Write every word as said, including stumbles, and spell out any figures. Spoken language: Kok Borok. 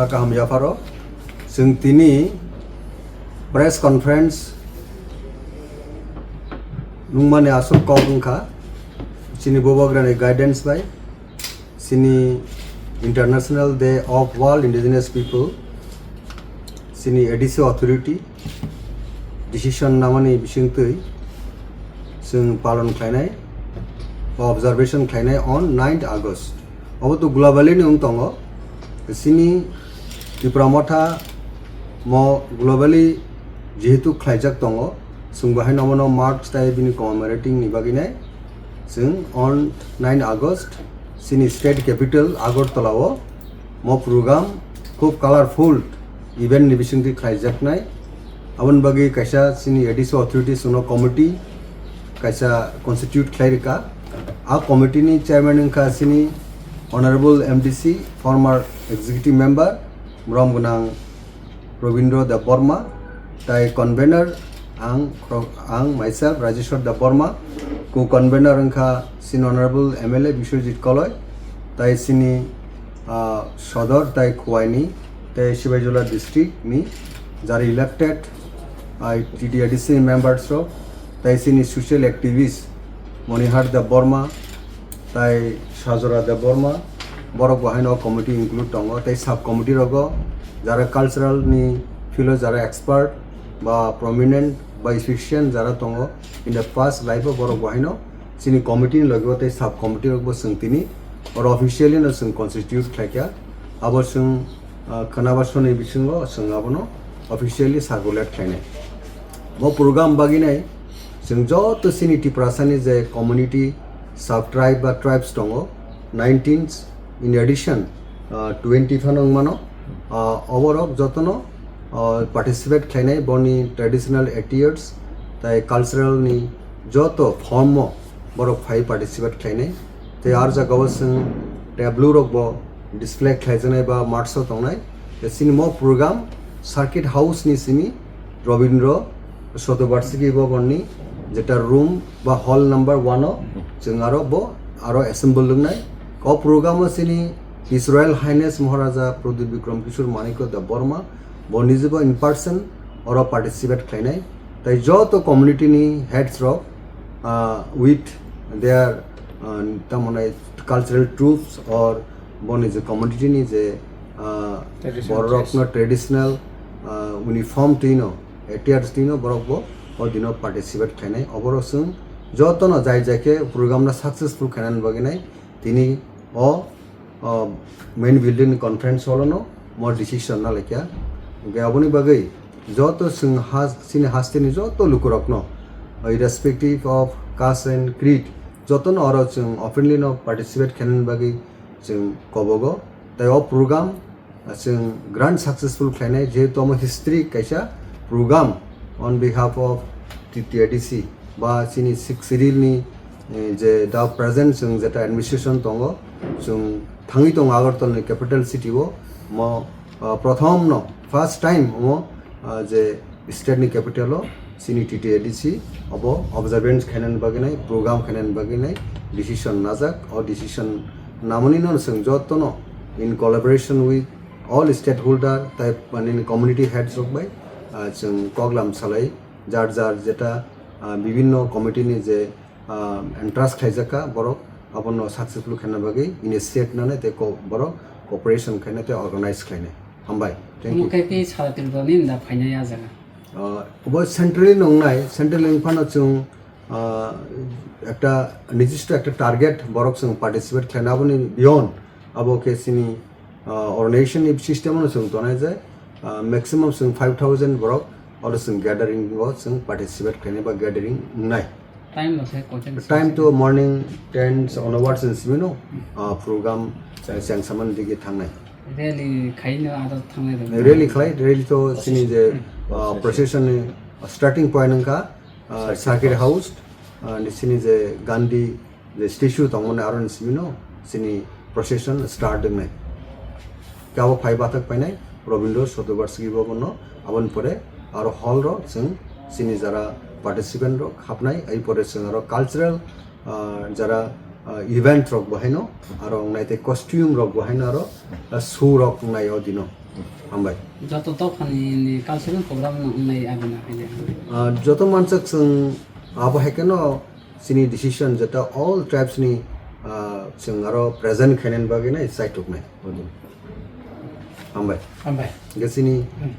Kaham yapharo, chwng tini press conference nungmani aswk kok wngkha, chini Bubagrani guidance bai, chini International Day of World Indigenous People, chini A D C authority decision namani bisingtwi chwng palon khlainai, observation khlainai on ninth August. Obo to globally ni wng tongo. Chini Tipra Motha mo globally jehetu khlaijak tongo, chwng bahai nomono mark tai bini commemorating ni bagwi nai chwng on nine August chini state capital Agartala o mo program khub colorful event ni bisingtwi khlaijaknai. Aboni bagwi kaisa chini A D C authorities no committee kaisa constitute khlai rwkha. A committee ni chairman wngkha chini Honorable M D C, former executive member, borom gwnang Robindra Debbarma, tai convener ang, ang myself Rajeshwar Debbarma, co-convener wngkha chini Honorable M L A Biswajit Koloi, tai chini, ah, Sodor tai Khuaini, tai Sibaijala district ni jara elected, ah, T T A D C members rok, tai chini social activist Monihar Debbarma, tai Sajora Debbarma, borok bo haino committee include tongo, tai sub committee rogo jara cultural ni field o jara expert ba prominent ba efficient jara tongo, in the past life o borok bo haino chini committee ni logi o tei sub committee rok bo chwng tini oro officially no chwng constitute khlaikha. Abo chwng, ah, khwnaba soni bisingo chwng abono officially circulate khlainai. Bo program bagwi nai chwng joto chini Tiprasa ni je community, sub tribe ba tribes tongo, nineteen in addition, ah, twenty phano wngmano. Ah, oborok jotono, ah, participate khlainai boni traditional attires tai cultural ni joto form o borok phai participate khlainai. Tei ar jagao chwng tableau rok bo display khlaijaknai ba marks o tongnai. Tei chini mo program Circuit House ni simi Robindra Sotobarshiki Bhavan ni jeta room ba hall number one o chwng aro bo aro assemble wngnai. O program o chini His Royal Highness Maharaja Pradyut Bikram Kishore Manikya Debbarma bo nijebo in person oro participate khlainai. Tai joto community ni heads rok, ah, with their, ah, tamoni cultural troupes or boni je community ni je, ah, traditional borok dress. No traditional, ah, uniform twino, attires twino borok bo o dino participate khlainai. Oborok chwng jotono jai jai khe program no successful khainani bagwi nai tini o, o main building ni conference hall no mo decision na laikha. Hwnkhe aboni bagwi joto chwng ha, chini hasteni joto lukurokno, irrespective of caste and creed, jotono oro chwng openly no participate khainani bagwi chwng kobogo. Tai o program chwng grand successful khlainai, jehetu omo history kaisa program on behalf of T T A D C ba chini Sixth Schedule ni, eh, je da present chwng jeta administration tongo, chwng thangwi tongo Agartala ni capital city o, mo, ah, prothom no first time omo, ah, je state ni capital o chini T T A D C obo observance khainani bagwi nai, program khainani bagwi nai decision najak. O decision namani no chwng jotono in collaboration with all stakeholder tai nini community heads rok bai, ah, chwng koklam salai jar jar jeta, ah, bibinno committee ni je, ah, entrust khlaijak kha borok abono successful khaina bagwi initiate nanai tei ko-, borok cooperation khaina tei organize khlainai. Hambai. Thank you. Omo khe khe sara Tripura ni da phainai a jaga. Ah, bo centrally nongnai, centrally wngphano chwng, ah, ekta nijissto ekta target borok chwng participate khlaina, aboni beyond abo khe chini, ah, organization ni system no chwng tonai je, ah, maximum chwng five thousand borok oro chwng gathering o chwng participate khlainai ba gathering wngnai. Time bo se kochen time to morning ten onwards in simi no, ah, program chang, chang saman digi thangnai. Rally khaino aro thangnai rok. Rally khlai, rally to chini je, ah, procession ni starting point wngkha, ah, Circuit House, ah, ni chini je Gandhi je statue tongmani aro ni simi no chini procession start wngnai. Kabo phai bathak painai Robindra Sotobarshiki Bhavan no, aboni pore aro hall ro chwng chini jara participant rok hapnai, ai pore chwng aro cultural, ah, jara, ah, event rok bo haino aro wngnai tei costume rok bo haino aro, ah, show rok wngnai o dino. Hambai. Joto dophani ni cultural program no wngnai abo na khe. Ah, joto mansak chwng abo hai kheno chini decision jeta all tribes ni, ah, chwng aro present khainani bagwi nai chaituknai. Hambai. Hambai. Ge chini Hmm.